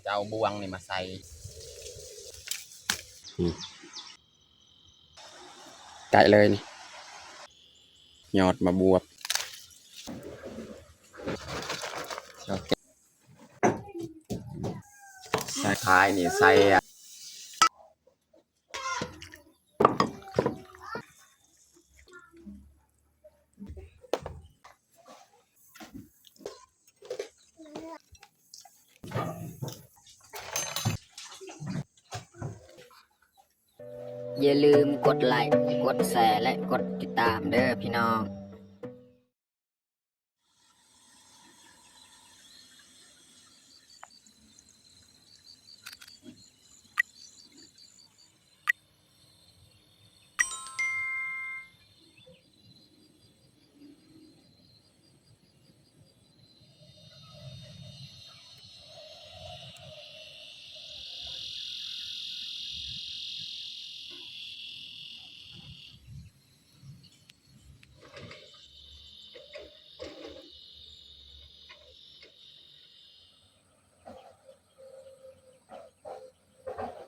ເອົາບ່ວງນີ້ມາໃສ່ ອືມ ໃກ້ເລີຍນີ້ ຍອດໝາກບວບ ໃສ່ຂາຍນີ້ ໃສ່ ຢ່າລືມກົດໄລ້ ກົດແຊ ແລະ ກົດຕິດຕາມເດີພີ່ນ້ອງ.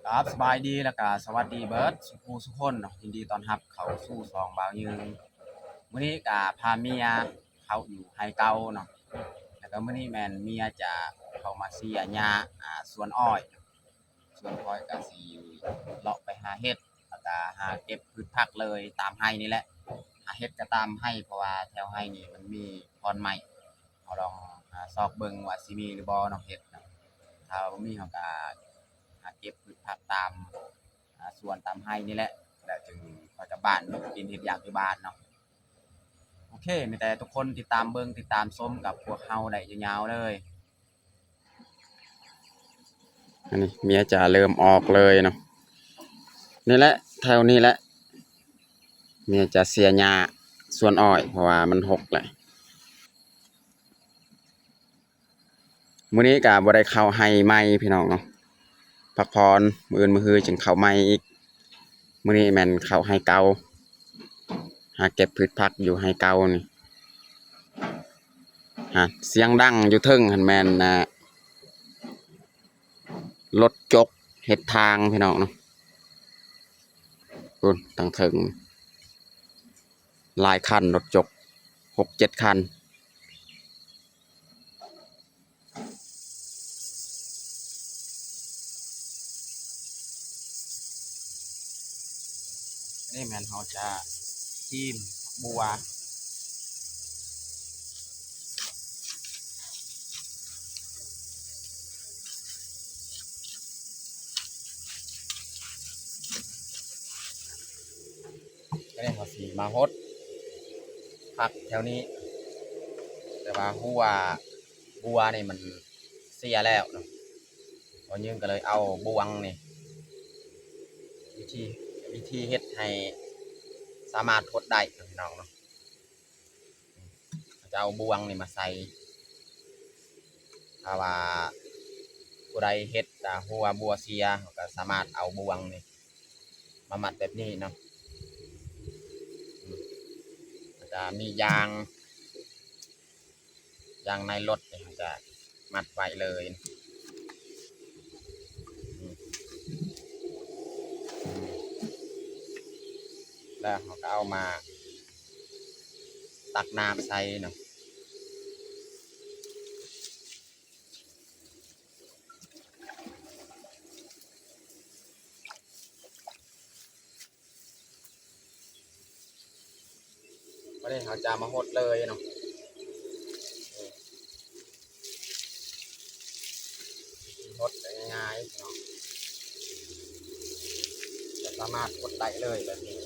ຄັບ ສະບາຍດີ ແລ້ວກະສະຫວັດດີເບິດສູ່ຜູ້ສູ່ຄົນເນາະ, ຍິນດີຕ້ອນຮັບເຂົ້າສູ່ຊ່ອງບ່າວຍືງ. ມື້ນີ້ກະພາເມຍເຂົ້າຢູ່ໄຮ່ເກົ່າເນາະ, ແລ້ວກະມື້ນີ້ແມ່ນເມຍຈະເຂົ້າມາເສຍຫຍ້າ ອ່າ ສວນອ້ອຍ. ສ່ວນຂ້ອຍກະຊິເລາະໄປຫາເຫັດ ແລ້ວກະຫາເກັບພືດຜັກເລີຍຕາມໄຮ່ນີ້ແຫຼະ. ຫາເຫັດກະຕາມໄຮ່ ເພາະວ່າແຖວໄຮ່ນີ້ມັນມີບ່ອນໄມ້. ເຮົາລອງ ອາ ຊອກເບິ່ງວ່າຊິມີຫຼືບໍ່ເນາະເຫັດນະ. ຖ້າວ່າບໍ່ມີ ເຮົາກະຫາເກັບພືດຜັກຕາມ ອາ ສວນຕາມໄຮ່ນີ້ແຫຼະ ແລ້ວຈຶ່ງຄ່ອຍກັບບ້ານ ກິນເຮັດຢາກຢູ່ບ້ານເນາະ. ໂອເຄ ມີແຕ່ທຸກຄົນຕິດຕາມເບິ່ງ ຕິດຕາມຊົມກັບພວກເຮົາໄດ້ຍາວໆເລີຍ. ອັນນີ້ເມຍຈະເລີ່ມອອກເລີຍເນາະ. ນີ້ແຫຼະ ແຖວນີ້ແຫຼະ ເມຍຈະເສຍຫຍ້າສວນອ້ອຍ ເພາະວ່າມັນຮົກແຫຼະ. ມື້ນີ້ກະບໍ່ໄດ້ເຂົ້າໄຮ່ໃໝ່ພີ່ນ້ອງເນາະ, ພັກຜ່ອນ ມື້ອື່ນມື້ຮືຈຶ່ງເຂົ້າໃໝ່ອີກ. ມື້ນີ້ແມ່ນເຂົ້າໄຮ່ເກົ່າ ຫາເກັບພືດຜັກຢູ່ໄຮ່ເກົ່ານີ້. ຮະ ສຽງດັງຢູ່ເທິງຫັ້ນແມ່ນ ນະ ລົດຈົກເຮັດທາງພີ່ນ້ອງເນາະ. ພຸ້ນ ຕັ້ງເທິງ ຫຼາຍຄັນ ລົດຈົກ ຫົກເຈັດຄັນ. ອັນນີ້ແມ່ນເຮົາຈະຈີ່ໝາກບົວ. ອັນນີ້ເຮົາຊິມາຫົດຜັກແຖວນີ້ ແຕ່ວ່າຫົວບົວນີ້ມັນເສຍແລ້ວເນາະ, ບ່າວຍືງກະເລີຍເອົາບ່ວງນີ້ ວິທີ ວິທີເຮັດໃຫ້ສາມາດຫົດໄດ້ເນາະ ພີ່ນ້ອງເນາະ. ເຮົາຈະເອົາບ່ວງນີ້ມາໃສ່ ຖ້າວ່າຜູ້ໃດເຮັດ ອ່າ ຫົວບົວເສຍ ເຮົາກະສາມາດເອົາບ່ວງນີ້ມາມັດແບບນີ້ເນາະ. ອືມ ແລ້ວກະມີຢາງ ຢາງໃນລົດນີ້ ເຮົາຈະມັດໄວ້ເລີຍ. ອືມ ແລ້ວເຮົາກະເອົາມາ ຕັກນ້ຳໃສ່ເນາະ. ບາດນີ້ເຮົາຈະມາຫົດເລີຍເນາະ, ຫົດໄດ້ງ່າຍໆເນາະ, ຈະສາມາດຫົດໄດ້ເລີຍແບບນີ້.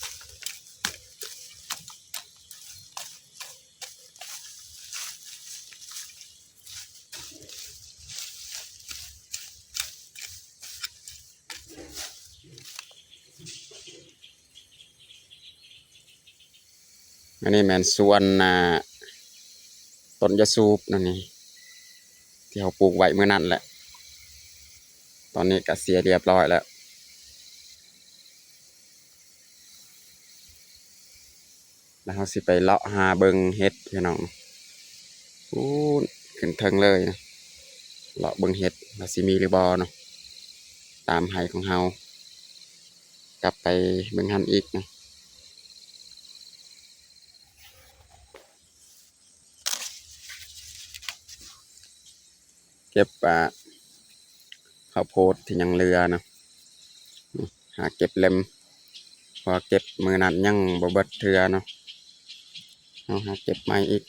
ເ ອັນນີ້ແມ່ນສວນ ອ່າ ຕົ້ນຢາສູບນັ້ນນີ້ ທີ່ເຮົາປູກໄວ້ມື້ນັ້ນແຫຼະ ຕອນນີ້ກະເສຍຮຽບຮ້ອຍແລ້ວ. ແລ້ວເຮົາຊິໄປເລາະຫາເບິ່ງເຫັດພີ່ນ້ອງ ພຸ້ນຂຶ້ນເທິງເລີຍນະ ເລາະເບິ່ງເຫັດວ່າຊິມີຫຼືບໍ່ເນາະ ຕາມໄຮ່ຂອງເຮົາ ກັບໄປເບິ່ງຫັ້ນອີກນະ. ເກັບ ອ່າ ເຂົ້າໂພດທີ່ຍັງເຫຼືອນະ ຫາເກັບເລັມ ເພາະວ່າເກັບມື້ນັ້ນຍັງບໍ່ເບິດເທື່ອເນາະ ເຮົາຫາເກັບໃໝ່ອີກ.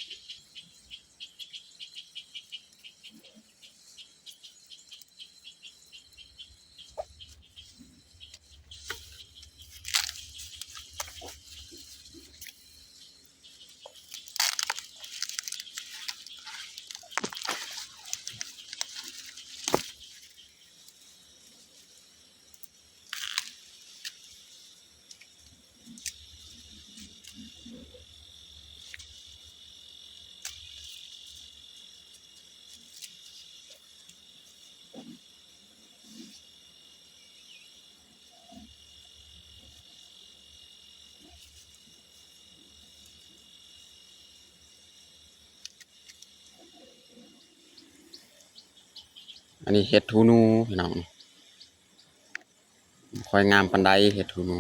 ອັນນີ້ເຫັດຫູໜູພີ່ນ້ອງ ບໍ່ຄ່ອຍງາມປານໃດເຫັດຫູໜູ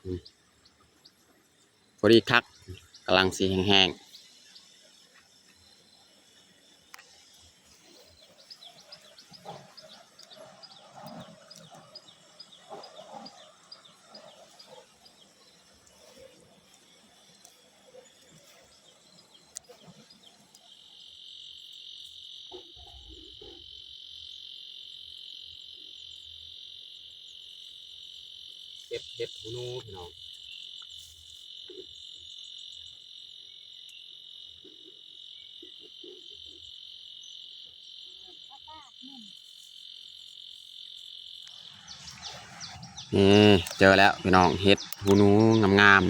ອືມ ພໍດີຄັກ ກຳລັງຊິແຫ້ງໆ. ເກັບເຫັດຫູໜູພີ່ນ້ອງ ນີ້ເຈີແລ້ວພີ່ນ້ອງ ເຫັດຫູໜູງາມ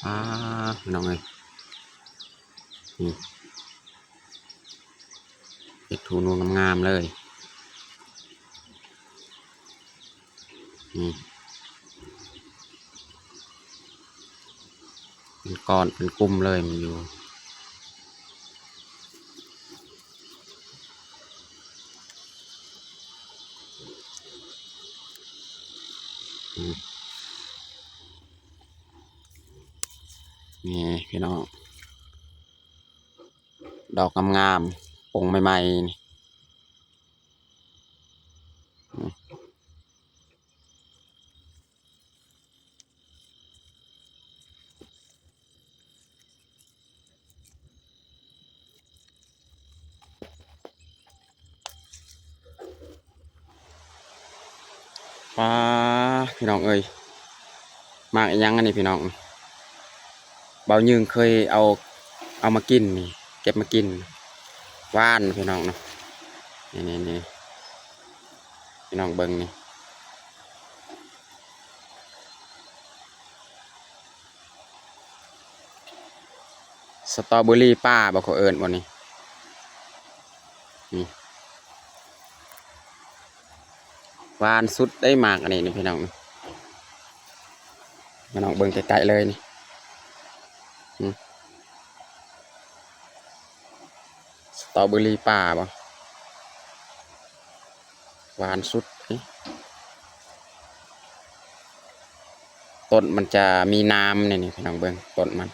ໆ ອ້າ ພີ່ນ້ອງເອີຍ ນີ້ ເຫັດຫູໜູງາມໆເລີຍ ນີ້ ເປັນກ້ອນເປັນກຸ່ມເລີຍ ມັນຢູ່ ອືມ ນີ້ພີ່ນ້ອງ ດອກງາມໆ ປົ່ງໃໝ່ໆ ນີ້ ອືມ. ປາ ພີ່ນ້ອງເອີຍ ໝາກອີ່ຫຍັງອັນນີ້ພີ່ນ້ອງ ບ່າວຍືງເຄີຍເອົາ ເອົາມາກິນນີ້ ເກັບມາກິນ ຫວານພີ່ນ້ອງເນາະ ນີ້ໆ ພີ່ນ້ອງເບິ່ງນີ້. ສະຕໍເບີຣີປ່າບໍ່ ເຂົາເອີ້ນບໍ່ນີ້ ນີ້ ຫວານສຸດເດ້ໝາກອັນນີ້ນີ້ພີ່ນ້ອງ ພີ່ນ້ອງເບິ່ງໃກ້ໆເລີຍນີ້ ນີ້ ສະຕໍເບີຣີປ່າບໍ່ ຫວານສຸດເດ້ ຕົ້ນມັນຈະມີໜາມນີ້ ນີ້ພີ່ນ້ອງເບິ່ງຕົ້ນມັນ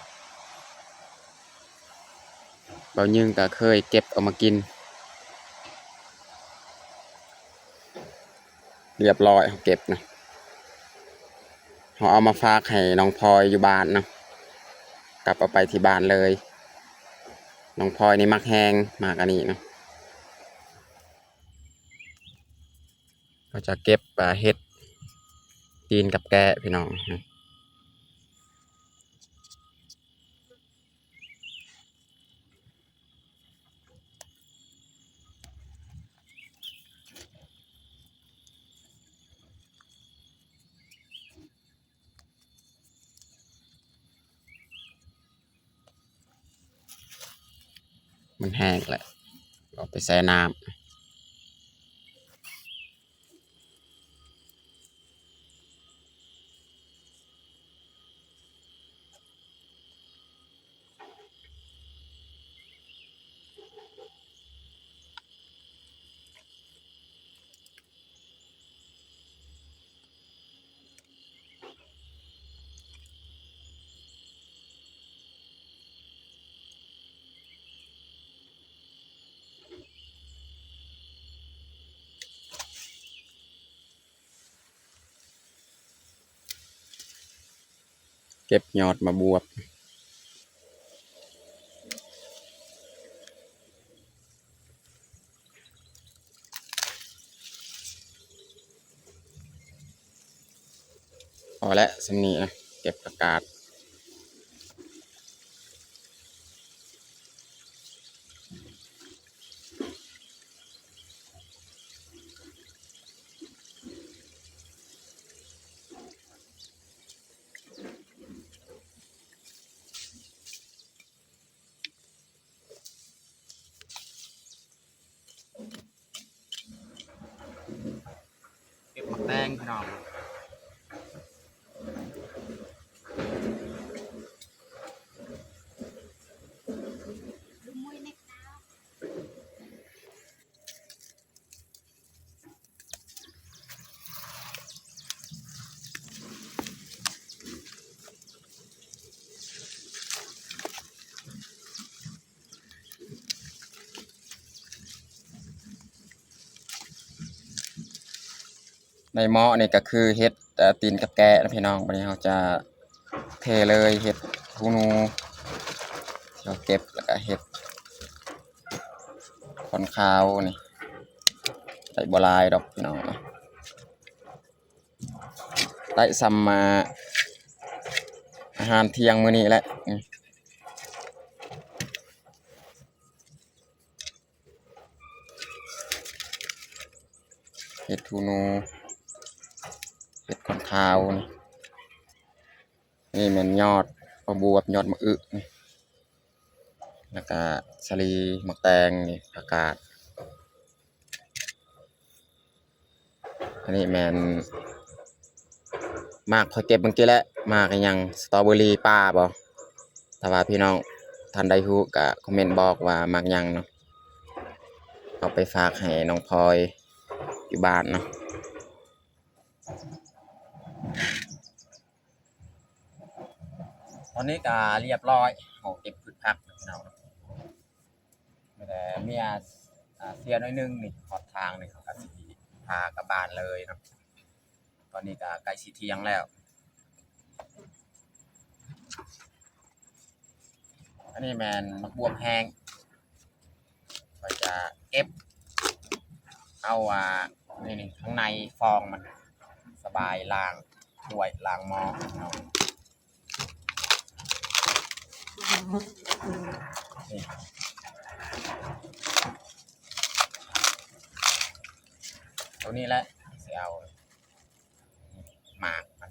ບ່າວຍືງກະເຄີຍເກັບເອົາມາກິນ ຮຽບຮ້ອຍ ເຮົາເກັບນະ ເຮົາເອົາມາຝາກໃຫ້ນ້ອງພອຍຢູ່ບ້ານເນາະ ກັບເອົາໄປທີ່ບ້ານເລີຍ ນ້ອງພອຍນີ້ມັກແຮງໝາກອັນນີ້ເນາະ. ເຂົາຈະເກັບ ອ່າ ເຫັດຕີນກັບແກ້ພີ່ນ້ອງ. ນີ້ ມັນແຫ້ງແລ້ວ ເອົາໄປແຊ່ນ້ຳ. ເກັບຍອດໝາກບວບ. ພໍແລ້ວສ່ຳນີ້ນະ ເກັບຜັກກາດ. ເກັບໝາກແຕງພີ່ນ້ອງ. ໃນໝໍ້ນີ້ກໍຄືເຫັດ ເອີ ຕີນກັບແກະນະພີ່ນ້ອງ. ບາດນີ້ເຮົາຈະເທເລີຍເຫັດຫູໜູ ທີ່ເຮົາເກັບ ແລ້ວກໍເຫັດຂົນຂາວນີ້ ໄດ້ບໍ່ຫຼາຍດອກພີ່ນ້ອງເນາະ. ໄດ້ສ່ຳ ອ່າ ອາຫານທ່ຽງມື້ນີ້ແຫຼະ. ອືມ ເຫັດຫູໜູ ເຫັດຂົນຂາວນີ້ ນີ້ແມ່ນຍອດໝາກບວບ ຍອດໝາກອຶນີ້ ແລ້ວກະສາລີ ໝາກແຕງນີ້ ຜັກກາດ. ອັນນີ້ແມ່ນໝາກຂ້ອຍເກັບມື້ກີ້ແຫຼະ ໝາກອີ່ຫຍັງ ສະຕໍເບີຣີປ່າບໍ? ຖ້າວ່າພີ່ນ້ອງທ່ານໃດຮູ້ກະຄອມເມັນບອກວ່າໝາກຫຍັງເນາະ ເອົາໄປຝາກໃຫ້ນ້ອງພອຍຢູ່ບ້ານເນາະ. ຕອນນີ້ກະລຽບລ້ອຍ ເຮົາເກັບພືດຜັກແລ້ວພີ່ນ້ອງເນາະ. ແຕ່ເມຍ ອ່າ ເສຍໜ້ອຍໜຶ່ງນີ້ ຮອດທາງນີ້ ເຮົາກະຊິພາກັບບ້ານເລີຍເນາະ. ຕອນນີ້ກະໃກ້ຊິທ່ຽງແລ້ວ. ອັນນີ້ແມ່ນໝາກບວບແຫ້ງ ຂ້ອຍຈະເກັບເອົາ ອ່າ ນີ້ ນີ້ ຂ້າງໃນຟອງມັນ ສະບາຍລ້າງຖ້ວຍລ້າງໝໍ້ເນາະ. ນີ້ ໂຕນີ້ແຫຼະ ຊິເອົາໝາກມັນ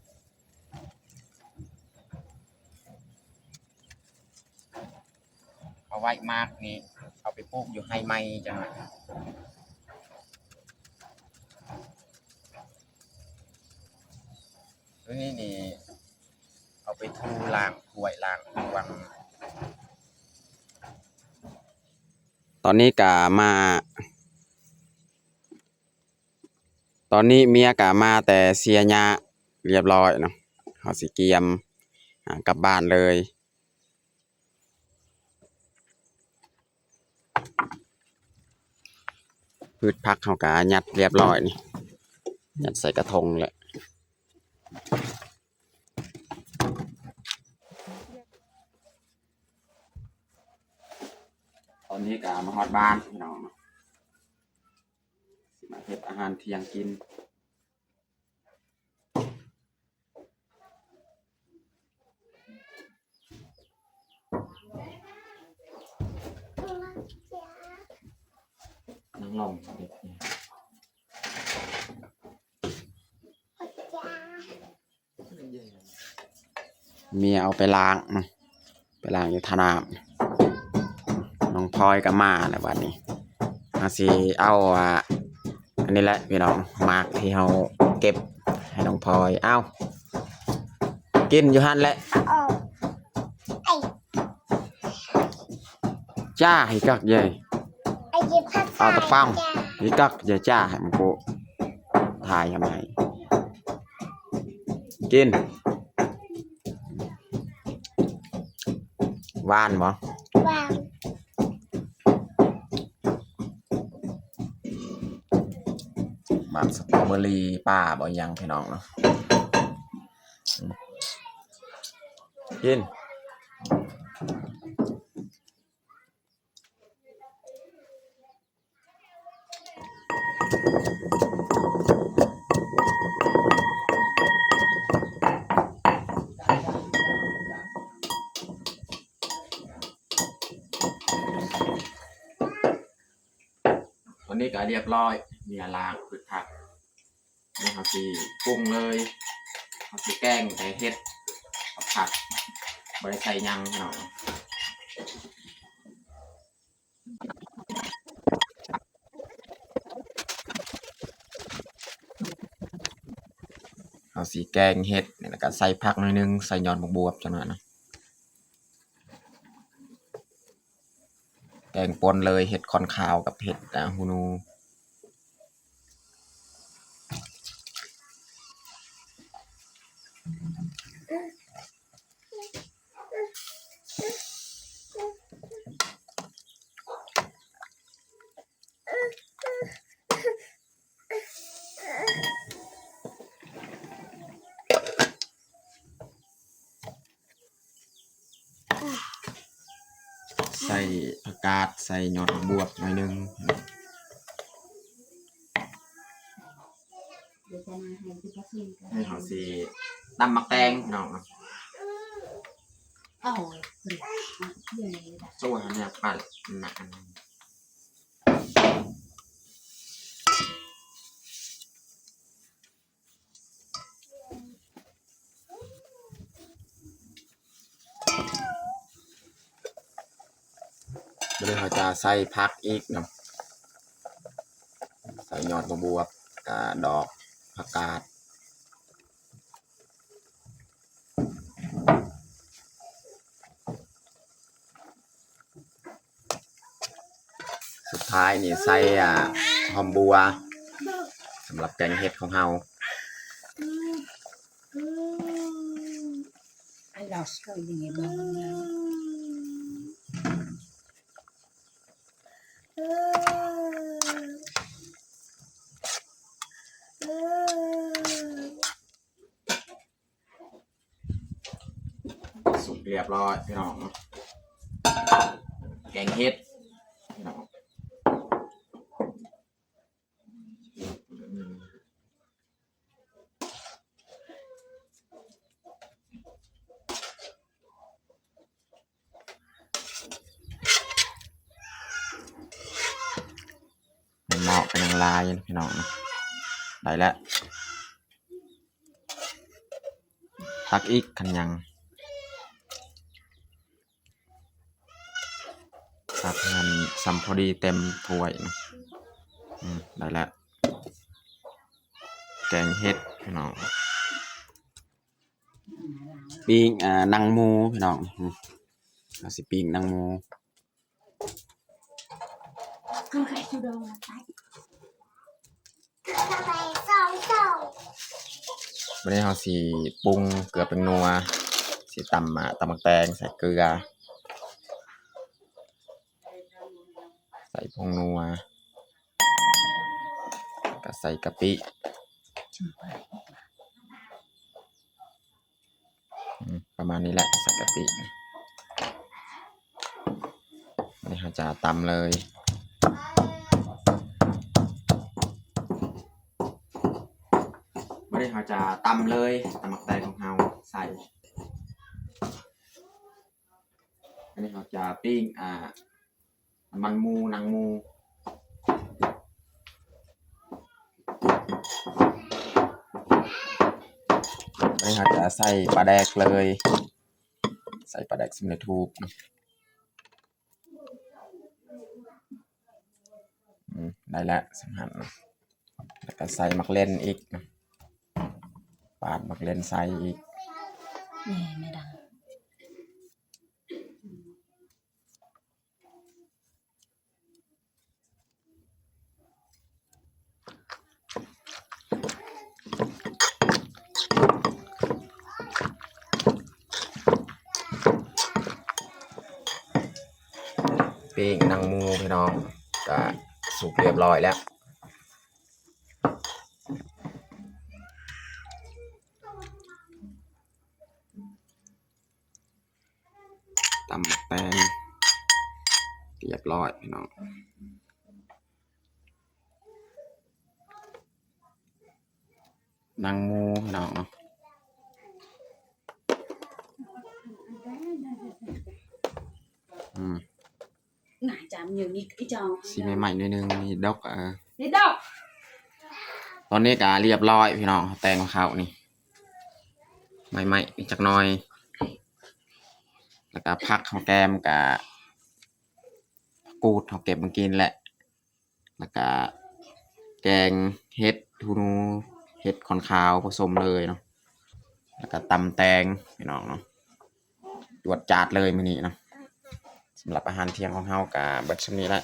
ເອົາໄວ້ໝາກນີ້ ເອົາໄປປູກຢູ່ໄຮ່ໃໝ່ຈັ່ງ. ໂຕນີ້ນີ້ ເອົາໄປຖູລ້າງຖ້ວຍລ້າງພວງ. ຕອນນີ້ກະມາ ຕອນນີ້ເມຍກະມາແຕ່ເສຍຫຍ້າລຽບລ້ອຍເນາະ. ເຮົາຊິກຽມ ອ່າ ກັບບ້ານເລີຍ. ພືດຜັກເຮົາກະຍັດລຽບລ້ອຍນີ້ ຍັດໃສ່ກະທົງແຫຼະ. ຕອນນີ້ກະມາຮອດບ້ານພີ່ນ້ອງເນາະ ຊິມາເຮັດອາຫານທ່ຽງກິນ. ນັ່ງລົງ. ເມຍເອົາໄປລ້າງ ໄປລ້າງຢູ່ທ່ານ້ຳ. ນ້ອງພອຍກໍມາແລ້ວບັດນີ້ ເຮົາຊິເອົາ ອ່າ ອັນນີ້ແຫຼະພີ່ນ້ອງ ໝາກທີ່ເຮົາເກັບໃຫ້ນ້ອງພອຍ. ເອົາ ກິນຢູ່ຫັ້ນແຫຼະ. ຈ້າ ອີກອກເຢຍ ເອົາຕະປາງ ອີກອກເຢຍ ຈ້າ ໃຫ້ມັນໂກະ ຖ່າຍທຳໄມ ກິນ. ຫວານບໍ່? ຫວານ. ໝາກສະຕໍເບີຣີປ່າບໍ່ ອີຫຍັງພີ່ນ້ອງເນາະ ກິນ. ຕອນນີ້ກໍຮຽບຮ້ອຍ ເມຍລ້າງພືດຜັກ ນີ້ເຮົາຊິປຸງເລີຍ ເຮົາຊິແກງແຕ່ເຫັດກັບຜັກ ບໍ່ໄດ້ໃສ່ຫຍັງເນາະ. ເຮົາຊິແກງເຫັດນີ້ ແລ້ວກໍໃສ່ຜັກໜ້ອຍໜຶ່ງ ໃສ່ຍອດບັກບວບຈັກໜ້ອຍນະ ແກງປົນເລີຍ ເຫັດຂ້ອນຂາວກັບເຫັດ ອ່າ ຫູໜູ. ໃສ່ຜັກກາດ ໃສ່ຍອດບວກໜ້ອຍໜຶ່ງ. ດຽວຈະມາໃຫ້ ໃຫ້ເຮົາຊິຕຳໝາກແຕງພີ່ນ້ອງເນາະ. ໂອ້ຍ ໂຊໃຫ້ແມ່ປັດໜ້າ. ບາດນີ້ເຮົາຈະໃສ່ຜັກອີກເນາະ ໃສ່ຍອດບັກບວບ ກະດອກຜັກກາດ. ສຸດທ້າຍນີ້ໃສ່ ອ່າ ຫອມບົ່ວ ສຳລັບແກງເຫັດຂອງເຮົາ. ສຸກຮຽບຮ້ອຍພີ່ນ້ອງ ແກງເຫັດພີ່ນ້ອງ. ໃນໝໍ້ກໍຍັງຫຼາຍຢູ່ພີ່ນ້ອງ ໄດ້ແລ້ວ ຕັກອີກຄັນຍັງ ຕັກໃຫ້ມັນສ່ຳພໍດີເຕັມຖ້ວຍນະ. ອືມ ໄດ້ແລ້ວ ແກງເຫັດພີ່ນ້ອງ. ປີ້ງ ອ່າ ໜັງໝູພີ່ນ້ອງ ອືມ ເຮົາຊິປີ້ງໜັງໝູ. ບາດນີ້ເຮົາຊິປຸງເກືອແປ້ງນົວ ຊິຕຳ ອ່າ ຕຳໝາກແຕງ ໃສ່ເກືອ ໃສ່ຜົງນົວ ກະໃສ່ກະປິ ອືມ ປະມານນີ້ແຫຼະ ໃສ່ກະປິ. ບັດນີ້ເຮົາຈະຕຳເລີຍ ບັດນີ້ເຮົາຈະຕຳເລີຍ ຕຳໝາກແຕງຂອງເຮົາໃສ່. ອັນນີ້ເຮົາຈະປີ້ງ ອ່າ ມັນໝູ ໜັງໝູ. ອັນນີ້ເຮົາຈະໃສ່ປາແດກເລີຍ ໃສ່ປາແດກສຳເລັດຮູບ. ອືມ ໄດ້ແລ້ວ ຊັ້ນຫັ້ນ ແລ້ວກໍໃສ່ໝາກເລັ່ນອີກ ປາດໝາກເລັ່ນໃສ່ອີກ ນີ້ແມ່ດັງ. ປີ້ງໜັງໝູພີ່ນ້ອງ ກະສຸກລຽບລ້ອຍແລ້ວ. ຕຳແຕງລຽບລ້ອຍພີ່ນ້ອງ ໜັງໝູພີ່ນ້ອງເນາະ ອືມ ໜ້າຈະມີອີກເຈົ້າ ຊິໃໝ່ໆໜ້ອຍໜຶ່ງ ມີດອກ ເອີ ມີດອກ. ຕອນນີ້ກະລຽບລ້ອຍພີ່ນ້ອງ ແຕງເຂົ້ານີ້ ໃໝ່ໆອີກຈັກໜ້ອຍ ແລ້ວກະຜັກເຮົາແກມກະ ຜັກກູດເຮົາເກັບມາກິນແຫຼະ ແລ້ວກະແກງເຫັດຫູໜູ ເຫັດຂອນຂາວປະສົມເລີຍເນາະ ແລ້ວກະຕຳແຕງພີ່ນ້ອງເນາະ ຈວດຈາດເລີຍມື້ນີ້ເນາະ. ສຳລັບອາຫານທ່ຽງຂອງເຮົາກະເບິດຊ່ຳນີ້ແຫຼະ.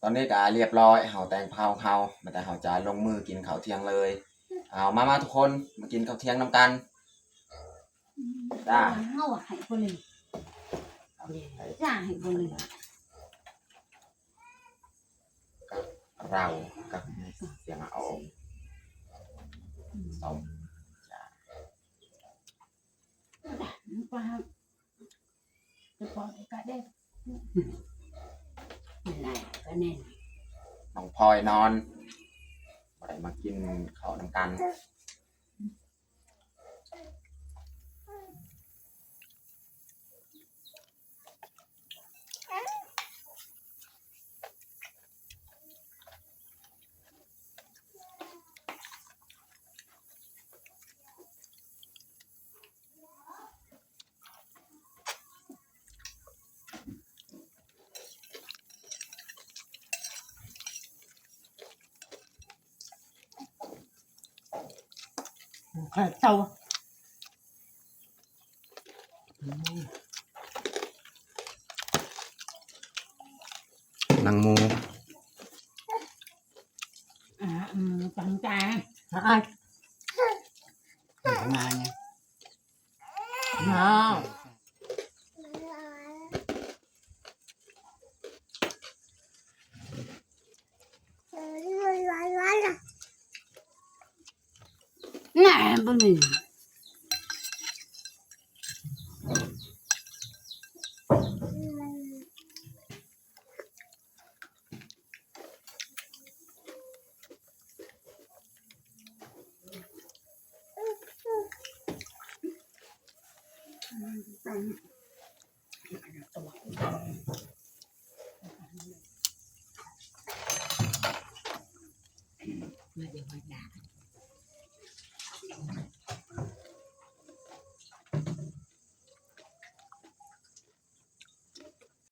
ຕອນນີ້ກະລຽບລ້ອຍ ເຮົາແຕ່ງເຜົາເຮົາ ແລ້ວກະເຮົາຈະລົງມືກິນເຂົ້າທ່ຽງເລີຍ. ເອົາ ມາ ມາທຸກຄົນ ມາກິນເຂົ້າທ່ຽງນຳກັນ. ຈ້າ ເຮົາໃຫ້ຜູ້ໜຶ່ງ ຈ້າ ໃຫ້ຜູ້ໜຶ່ງ ເຮົາກັບສຽງອາໂອ ອືມ ສອງ ຈ້າ ປາ ຈະປອນກະເດ້ ອືມ ແນ່ນ ກະແໜ້ນ ນ້ອງພອຍນອນ ບໍ່ໄດ້ມາກິນເຂົ້ານຳກັນ. ໄຂ່ເຕົາ ອືມ ໜັງໝູ ອືມ ຕຳຈານ ອາ ງານນີ້ ແນ່ ບໍ່ມີ. ອືມ.